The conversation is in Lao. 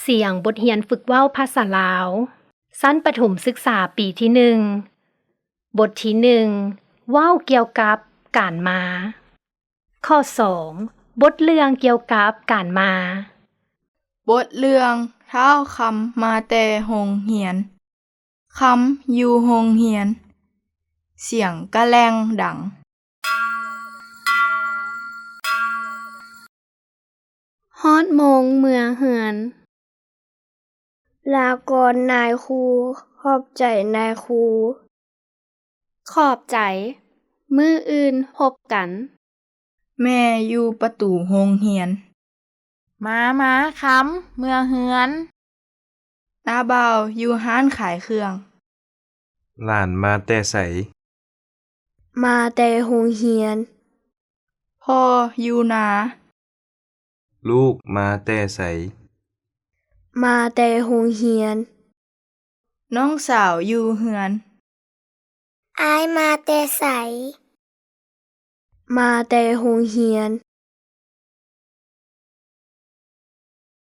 ສຽງບົດຮຽນຝຶກເວົ້າພາສາລາວ ຊັ້ນປະຖົມສຶກສາປີທີໜຶ່ງ. ບົດທີໜຶ່ງ ເວົ້າກ່ຽວກັບການມາ. ຂໍ້ສອງ ບົດເລື່ອງກ່ຽວກັບການມາ. ບົດເລື່ອງ ທ້າວຄຳມາແຕ່ໂຮງຮຽນ. ຄຳຢູ່ໂຮງຮຽນ. ສຽງກະແລ່ງດັງ. ຮອດໂມງເມືອເຮືອນ. ລາກ່ອນນາຍຄູ. ຂອບໃຈນາຍຄູ. ຂອບໃຈ. ມື້ອື່ນພົບກັນ. ແມ່ຢູ່ປະຕູໂຮງຮຽນ. ມາ ມາ ຄຳ ເມືອເຮືອນ. ນ້າບ່າວຢູ່ຮ້ານຂາຍເຄື່ອງ. ຫຼານມາແຕ່ໃສ? ມາແຕ່ໂຮງຮຽນ. ພໍ່ຢູ່ນາ. ລູກມາແຕ່ໃສ? ມາແຕ່ໂຮງຮຽນ. ນ້ອງສາວຢູ່ເຮືອນ. ອ້າຍມາແຕ່ໃສ? ມາແຕ່ໂຮງຮຽນ.